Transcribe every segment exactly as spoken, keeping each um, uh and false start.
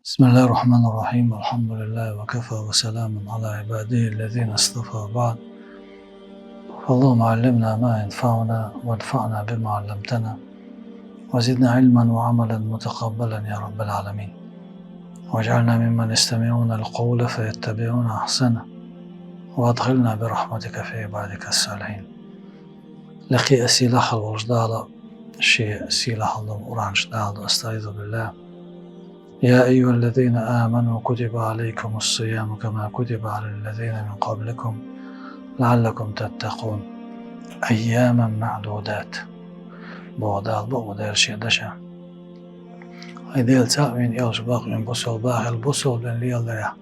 بسم الله الرحمن الرحيم. الحمد لله وكفى وسلام على عباده الذين اصطفى بعد. اللهم علمنا ما ينفعنا وانفعنا بما علمتنا وزدنا علما وعملا متقبلا يا رب العالمين. واجعلنا ممن يستمعون القول فيتبعون أحسنه وأدخلنا برحمتك في عبادك الصالحين. Лекхе а сийлахь а волчу Дала шен сийлахь долу Къуръан чохь аьлла: أستعيذ بالله. يا أيها الذين آمنوا كتب عليكم الصيام كما كتب على الذين من قبلكم لعلكم تتقون أياما معدودات. Боху Дала, боху Дала шен дашехь: хӀай Дела цхьаъ вина, элча бакъвина, бусалба хила, бусалба дин леладарехь,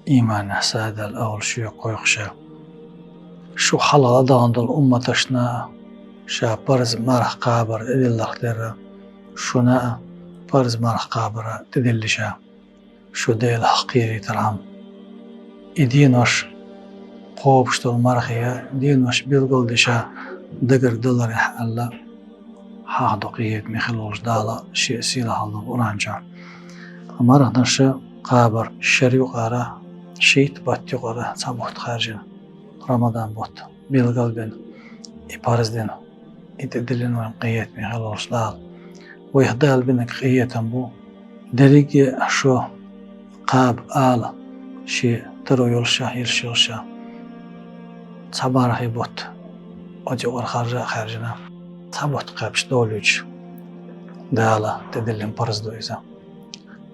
ийманехь садаьлла, ахӀлу шен кхойкхуша. Шу хьалха дӀадахана долу умматашна а ша парз марха кхабар тӀедилларх дерра, шуна а парз марха кхабар тӀедиллиша, шу Делах кхерийтархьама. И денош кхобуш долу мархий денош билгалдиша дагардаларехь аьлла, хьахдо къинхетаме хила волчу Дала шен сийлахь долу Къуръан чохь. Марханаш кхабар шер юкъара, шийтта бутт юкъара цхьа бутт хаьржина, Рамадан бутт билгал бина, и парз дина, и тӀедиллина вайна къинхетаме хила волчу Дала. Вайх Дала бинарг къинхетам бу. Дерриге а шу кхаба ала, шен таро йолуш а, йиш йолуш а, цхьа мархий бутт оцу юкъара харжа а хаьржина, цхьа бутт кхаьбча долуьйтуш, Дала тӀедиллина парз ду иза.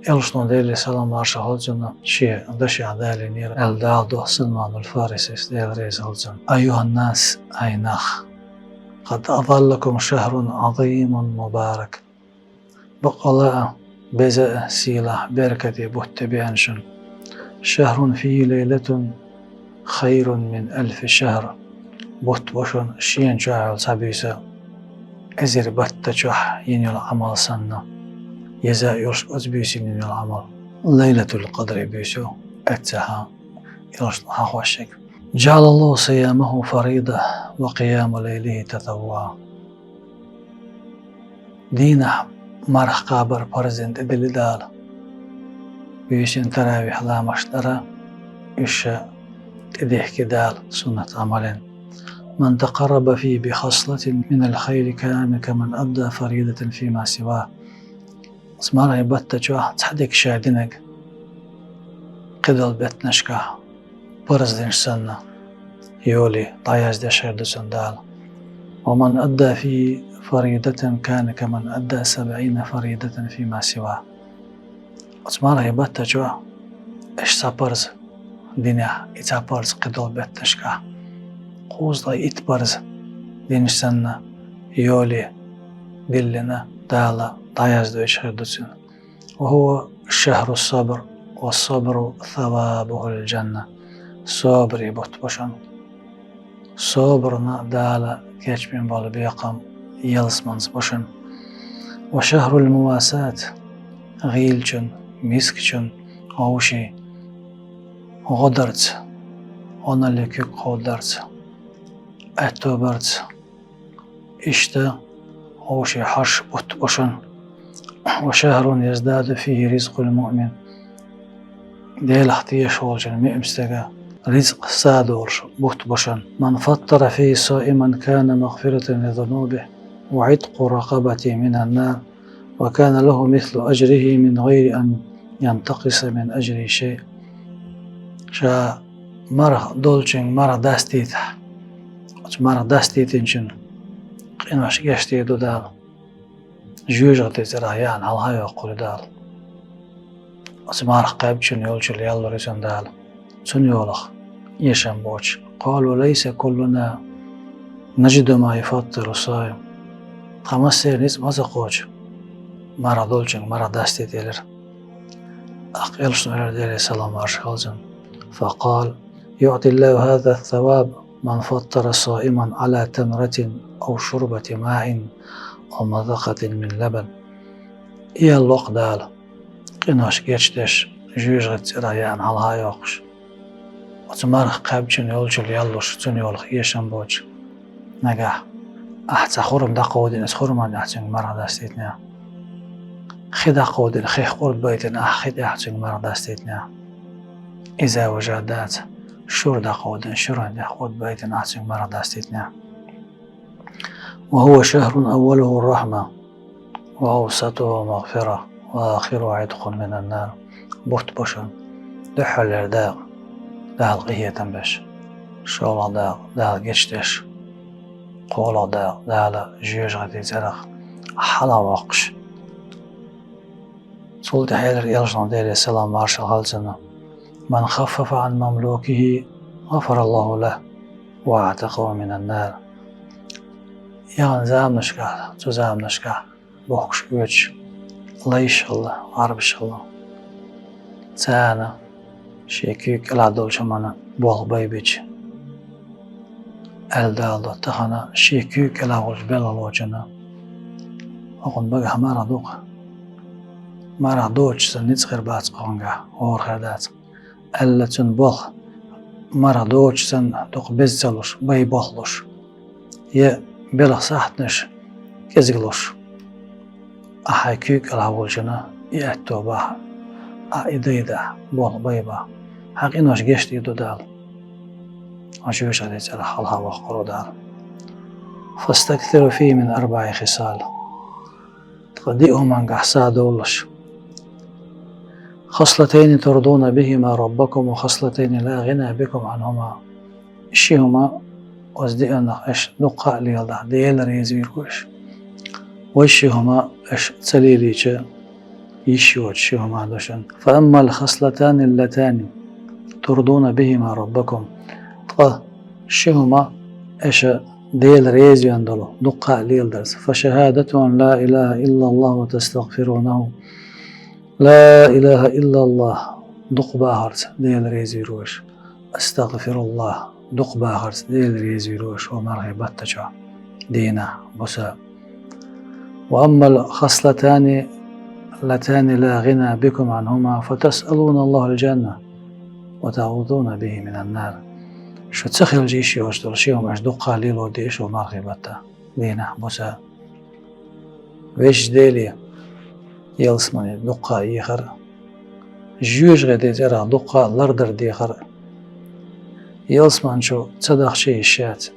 Элчано, Делера салам-маршалла хуьлда цунна, шен дашехь далийнера аьлла, Дала дуьхьа Салманул Фарисис, Дела реза хуьлда цунна: أيها الناس, хӀай нах, قد أظلكم شهر عظيم مبارك. Баккъала а, беза а сийлахь, беркате бутт тӀебеана шуна. شهر فيه ليلة خير من ألف شهر. Бутт бу шуна, шена чохь йолу цхьа буьйса эзар батта чохь йина йолу Ӏамал санна, еза а йолуш оцу буьйсина йина йолу Ӏамал. Лайлатул-Къадри буьйса ю, эццахь а, элчано хьахош ерг. جعل الله صيامه فريضة وقيام ليله تطوعا. Дийнахь марха кхабар парз дина тӀедилли Дала. Буьйсанна таравихь ламазаш тӀера уьш тӀедехки Дала суннат Ӏамална. من تقرب فيه بخصلة من الخير كان كمن أدى فريضة فيما سواه. Оцу мархий батта чохь цхьа дика ша динарг кхидолу беттанашкахь парз динарш санна йолий дӀаяздеш хир ду цунна Дала. ومن أدى فيه فريضة كان كمن أدى سبعين فريضة فيما سواه. Оцу мархий батта чохь аша цхьа парз динехь, и цхьа парз кхидолу беттанашкахь, кхузткъе итт парз динарш санна йолий диллина Дала дӀаяздеш хир ду цунна. وهو شهر الصبر والصبر ثوابه الجنة. Собаран бутт бу шуна. Собарна Дала кечбина болу бекхам ялсаманца бу шуна. وشهر المواساة, гӀийлачун, мискачун вовшийн гӀо дарца, гӀо-налли куьг кховдарца, аьтто барца. Иштта вовшийн хьожуш бутт бу шуна. وشهر يزداد فيه رزق المؤمن. Делах тешаш волчун муъмин стеган рицкъ садолуш бутт бу шуна. من فطر فيه صائما كان مغفرة لذنوبه وعتق رقبة من النار وكان له مثل أجره من غير أن ينتقص من أجره شيء. Ша марха долчуьнга марха дастийтахь, оцу марха дастийтинчун къинош гечдийр ду Дала. Жоьжахатин цӀарах яахна хьалха йоккхур ю Дала. Оцу марха кхаьбначун йолчул ял лур ю цунна Дала. Цунна йолах эшам боцуш. قالوا ليس كلنا نجد ما يفطر الصائم. Тхан массеран ницкъ ма ца кхочу марха долчуьнга марха дастийта, элира. ТӀаккха элчано элира, Делера салам-маршалла хуьлда цунна: فقال: يعطي الله هذا الثواب من فطر صائما على تمرة أو شربة ماء أو مذقة من لبن. И ял ло-кх Дала къинош гечдеш, жоьжахатин цӀарах яахна хьалха йоккхуш, оцу марха кхаьбначун йолчул ял луш, цунна йолах эшам боцуш. Нагахь ахь цхьа хурма дӀакховдийна, оцу хурманна ахь цуьнга марха дастийтинехь, хи дӀакховдийна, хих къурд байтина ахь хи тӀехь цуьнга марха дастийтинехь. Иза важа дац, шура дӀакховдийна, шуран тӀехь къурд байтина ахь цуьнга марха дастийтинехь. وهو شهر أوله رحمة وأوسطه مغفرة وآخره عتق من النار. Бутт бу шуна дуьххьарлера дакъа Дала къинхетам беш, шолгӀа дакъа Дала гечдеш, кхоалгӀа дакъа Дала жоьжахатин цӀарах хьалхавоккхуш. Цул тӀаьхьа элира элчано, Делера салам маршалла хуьлда цунна: من خفف عن مملوكه غفر الله له وأعتقه من النار. Яханчу заманашкахь, цу заманашкахь бохкуш оьцуш лайш хилла, гӀарбаш хилла. Царна шен куьйга кӀелахь долчу хӀуманна болх байбича, аьлла Дала до, тахана шен куьйга кӀелахь волчу белхалочунна хӀокхунна багахь марха ду-кх. Марха доцуш санна ницкъ хир бац-кх хьунгахь, хӀора хир дац-кх, аьлла цуьнан болх марха доцуш санна дукха беза ца луш, бай болх луш, я белхан сахьташ кӀезиг луш. Ахьа хьайн куьйга кӀелахь волчунна и аьтто бахь, ахьа и дайдахь, болх байбахь, хьан къинош гечдийр ду Дала. Хьо жоьжахатин цӀарах хьалхавоккхур ву Дала. فاستكثروا فيه من أربع خصال. Ткъа диъ хӀумангахь садовлалаш. خصلتين ترضون بهما ربكم وخصلتين لا غنى بكم عنهما. Ши хӀума оцу диъаннах аша дуккха а леладахь, Дела реза вийр ву аша. Вай ши хӀума аша ца лелийча, йиш йоцу ши хӀума ду шуна. فأما الخصلتان اللتان ترضون بهما ربكم. Ткъа ши хӀума аша Дела реза вен долу дуккха а леладарца. فشهادة أن لا إله إلا الله وتستغفرونه. Ла илаха иллаллах, дукха бахарца Дела реза вийр ву аша. Астагфируллах, дукха бахарца Дела реза вийр ву аша, хӀокху мархин баттачохь, дийнахь, буса. وأما الخصلتان اللتان لا غنى بكم عنهما فتسألون الله الجنة وتعوذون به من النار. Шу ца хилча йиш йоцуш долу ши хӀума аша дуккха лело деза хӀокху мархин баттахь, дийнахь, буса. Везачу Деле ялсамане дуккха а ехар, жоьжахатин цӀарах дуккха а лардар дехар ялсамани чу ца дахча йиш яц,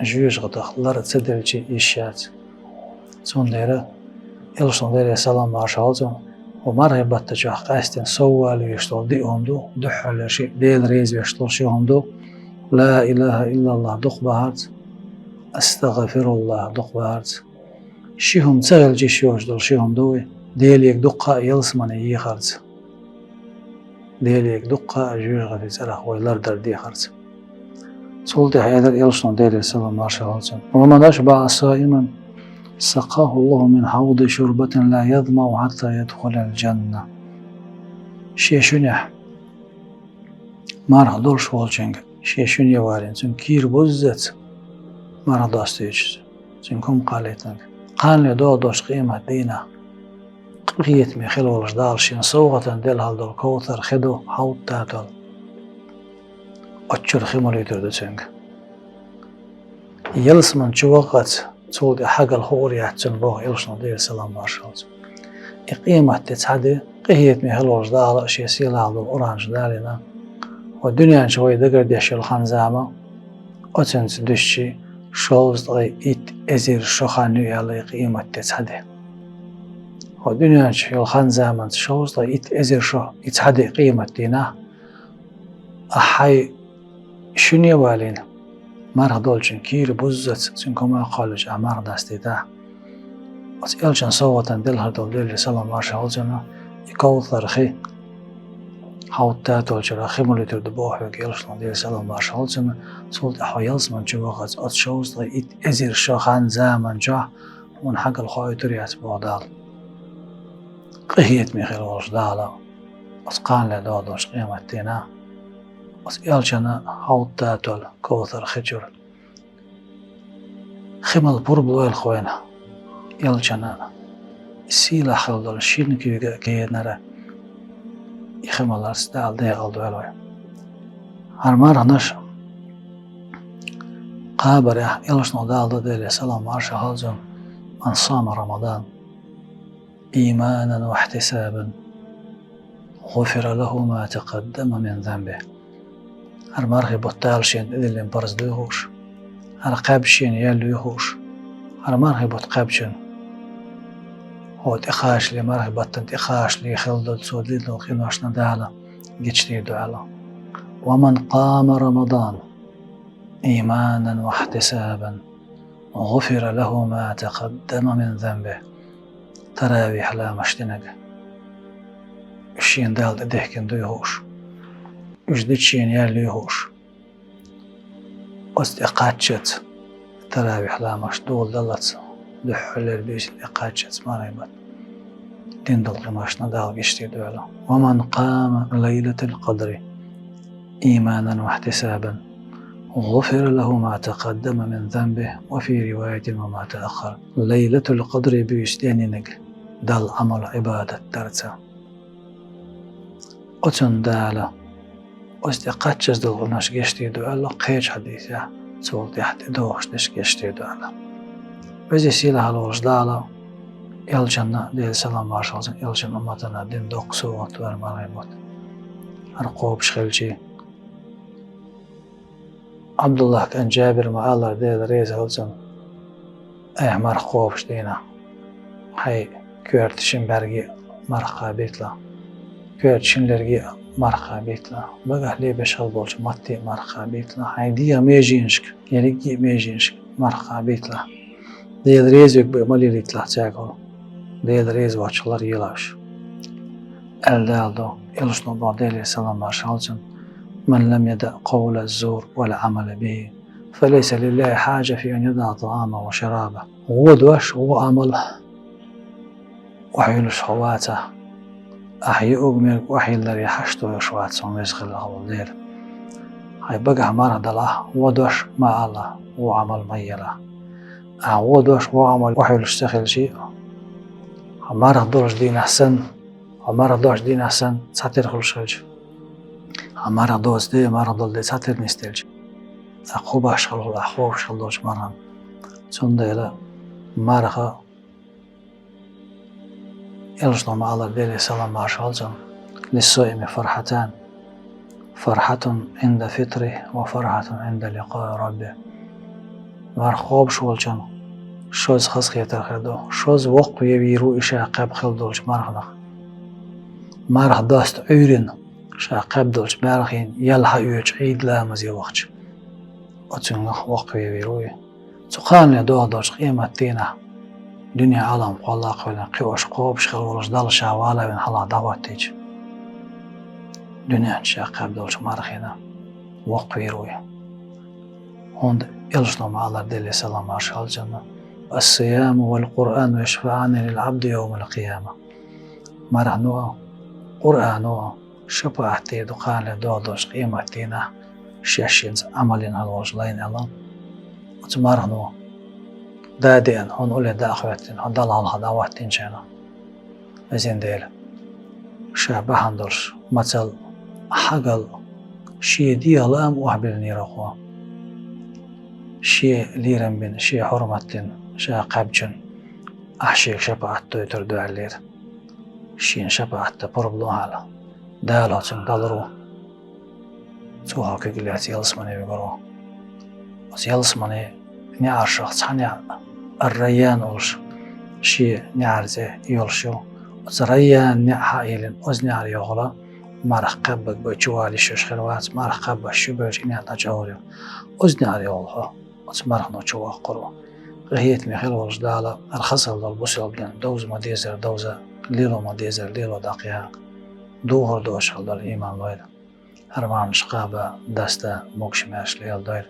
жоьжахатех лар ца делча йиш яц. Цундела элчано, Делера салам маршалла хуьлда цунна, хӀокху мархин баттачохь къаьсттина сов вала везаш долу диъ хӀума ду, дуьххьарлера шиъ Дела реза веш долу ши хӀума ду: ла илаха иллаллах дукха бахарца, астагфируллах дукха бахарца. Ши хӀума ца хилча йиш йоцуш долу ши хӀума ду вай: Деле дуккха а ялсамане ехарца, Деле дуккха а жоьжахатин цӀарах вай лардар дехарца. Цул тӀаьхьа элира элчано, Делера салам маршалла хуьлда цунна: ومن أشبع صائما سقاه الله من حوضي شربة لا يظمأ حتى يدخل الجنة. Шен шуьнехь марха долуш волчуьнга, шен шуьне валийна, цуьнан кийра буззаца марха достуьйтуш, цуьнга хӀума кхаллийтинарг, кханле догӀу долчу къематдийнахь къинхетаме хила волуш Дала шена совгӀатана делла долу Кавсар хи ду, хьовд татол. Оцу чуьра хи муьлуьйтур ду цуьнга. Ялсамани чу ваххалц цул тӀе хьагал хуур яц цуьнан, боху элчано, Делера салам маршалла хуьлда цунна. И къематде цхьа де, къинхетаме хила волуш Дала шен сийлахь долу Къуръан чу далийна, хӀокху дуьнен чу вай дагардеш йолу хан-зама, оцуьнца дуьстича, шовзткъе итт эзар шо хан ю аьлла и къематде цхьа де. ХӀокху дуьнен чу йолу хан-заманца шовзткъе итт эзар шо и цхьа де къематдийнахь, ахьа хьайн шуьне валийна, марха долчун кийра буззаца цуьнга хӀума а кхоллуьйтуш ахь марха дастийтахь, оцу элчан совгӀатана делхар долу, Делера салам маршалла хуьлда цунна, и Кавсар хи, хьовд татолчуьра хи муьлуьйтур ду боху хьоьга элчано, Делера салам маршалла хуьлда цунна, цул тӀаьхьа хьо ялсамани чу ваххалц оцу шовзткъе итт эзар шо хан-заман чохь хьуна хьагал хоуьйтур яц боху Дала. Къинхетаме хила волуш Дала оцу кханле догӀу долчу къематдийнахь, оцу элчана хьовд татол Кавсар хи чуьра хи мала пурба лойла вайна, элчана сийлахь хила долу шина куьйга а кхаьчнарг, и хи маларца Дала декъала дойла вай. ХӀара марханаш кхабарехь элчано Дала до, Делера салам маршалла хуьлда цунна: من صام رمضان إيمانا واحتسابا غفر له ما تقدم من ذنبه. ХӀара мархий бутт Дала шена тӀедиллина парз дуй хууш, хӀара кхаьбча шена ял юй хууш, хӀара мархий бутт кхаьбчун, хьо тӀекхачале, мархий баттан тӀекхачале хила долу цо диллина долу къиношна Дала гечдийр ду аьлла. ومن قام رمضان إيمانا واحتسابا غفر له ما تقدم من ذنبه. Таравихь ламаш динарг, уьш шена Дала тӀедехкина дуй хууш, уьш дича шена ял юй хууш, оцу тӀе кхаччалц, таравихь ламаш доладаллалц, дуьххьарлера буьйсанна тӀе кхаччалц мархий баттан дина долу къиношна Дала гечдийр ду аьлла. ومن قام ليلة القدر إيمانا واحتسابا غفر له ما تقدم من ذنبه وفي رواية وما تأخر. Лайлатул-Къадри буьйса деннинарг Далла Ӏамал-Ӏибадат дарца, оцунна Дала оцу тӀе кхаччалц долу къинош гечдийр ду аьлла кхечу хьадисехь, цул тӀаьхьа тӀедогӀуш дерш гечдийр ду аьлла. Веза-сийлахь волчу Дала элчанна, Делан салам-маршалла хуьлда цунна, элчан умматана дина доккха сугӀат ду хӀара мархий бутт. ХӀара кхобуш хилча, Ӏабдуллахь кӀант Джабира ма-аллара, Дела реза хуьлда цунна: «Айхьа марха кхобуш дийнахь, хьайн коьрта шина бӀаьрге а марха кхабийталахь, коьрта шина лерге а марха кхабийталахь, багахь лебеш хила болчу матте а марха кхабийталахь, хьайн дегӀан меженашка, ерриге а меженашка марха кхабийталахь. Дела реза верг бен ма лелийталахь цаьргахула, Дела реза воцчух лар елахь уьш», аьлла Дала ду. Элчано боху, Делера салам-маршалла хуьлда цунна: «من لم يدع قول الزور والعمل به فليس لله حاجة في أن يدع طعامه وشرابه». Вон дош, вон Ӏамал охьайиллуш хьо вацахь, ахь юург-мерг охьайилларе хьашт йолуш вац хьуна веза хиллехь волу Дела. Хьайн багахь марха далахь, вон дош ма алахь, вон Ӏамал ма елахь. Ахь вон дош, вон Ӏамал охьайиллуш ца хилча а, хьо марха долчу дийнахь санна, хьо марха долчу дийнахь санна цхьатера хуьлуш хилча, хьо марха доцу де, марха долу де цхьатера нисделча, ахь кхо башхалла хуьлу, ахь кхобуш хила долчу мархана. Цундела марха, элчано ма-аллара, Делера салам-маршалла хуьлда цунна: «للصائم فرحتان، فرحة عند فطره وفرحة عند لقاء ربه». Марха кхобуш волчунна шозза хазахетар хир ду, шозза воккхавер ву и ша кхаьбна хила долчу марханах. Марха доста Ӏуьйранна ша кхаьбна долчу мархина ял хьаоьцуш Ӏийд ламазе вахча, оцуьнгахь воккхавер ву и. Цу кханале догӀу долчу къематдийнахь дуьненан Ӏалам кхолла а кхоьллина, кхиош кхобуш хила волуш Далла ша вала а вина хьалха дӀахӀоттийча, дуьненчу ша кхаьбна долчу мархина воккхавер ву и. ХӀунда элчано ма-аллара, Делера салам-маршалла хуьлда цунна: «الصيام والقرآن يشفعان للعبد يوم القيامة». Мархано а, Къуръано а шапаӀат дийр ду кханале догӀу долчу къематдийнахь шаьшшинца Ӏамал йина хила волчу лайна аьлла. Оцу мархано да а деана, хьуна уллехь дӀа а хӀоьттина, хьо Далла хьалха дӀахӀоттийначарна, везан Дела, ша бахьана долуш мацалла, хьагалла, шен дегӀан лаам охьабиллинера хьо, шен лерам бина, шен хьурмат дина ша кхаьбначунна ахь шега шапаӀат дойтур ду аьллера. Шена шапаӀат дан пурба ло хьуна. Дала хьо цунна далур ву. Цо хьо куьг лаьцна ялсамане вигур ву. Оцу ялсаманин неӀаршах цхьа неӀ Ар-Райян олуш, шен неӀаран цӀе йолуш ю. Оцу Райян неӀ хьа а йиллина, оцу неӀар йохула марха кхаьбнарг бен чувала йиш йолуш хир вац, марха кхаьбнарш чубевлча и неӀ дӀачӀагӀур ю. Оцу неӀар йохула хьо оцу мархано чувоккхур ву. Къинхетаме хила волчу Дала хӀара хазахетта долу бусалба дин довза ма-деззара довза, лело ма-деззара лело даккхийла, духар доцуш хила долу ийман лойла. ХӀара марханаш кхаба, даста, могуш-маьрша леладойла.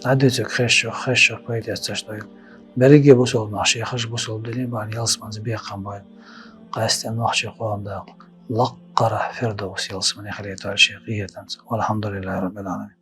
ДӀадуьйцург хезачух, хезачух пайда эцарш дойла. Берриге бусалба нах шен хазачу бусалба дине бахьана ялсаманица бекхам бойла. Къаьсттина нохчийн къоман дакъа лаккхара Фирдовс ялсамане хилийтойла шен къинхетамца. والحمد لله رب العالمين.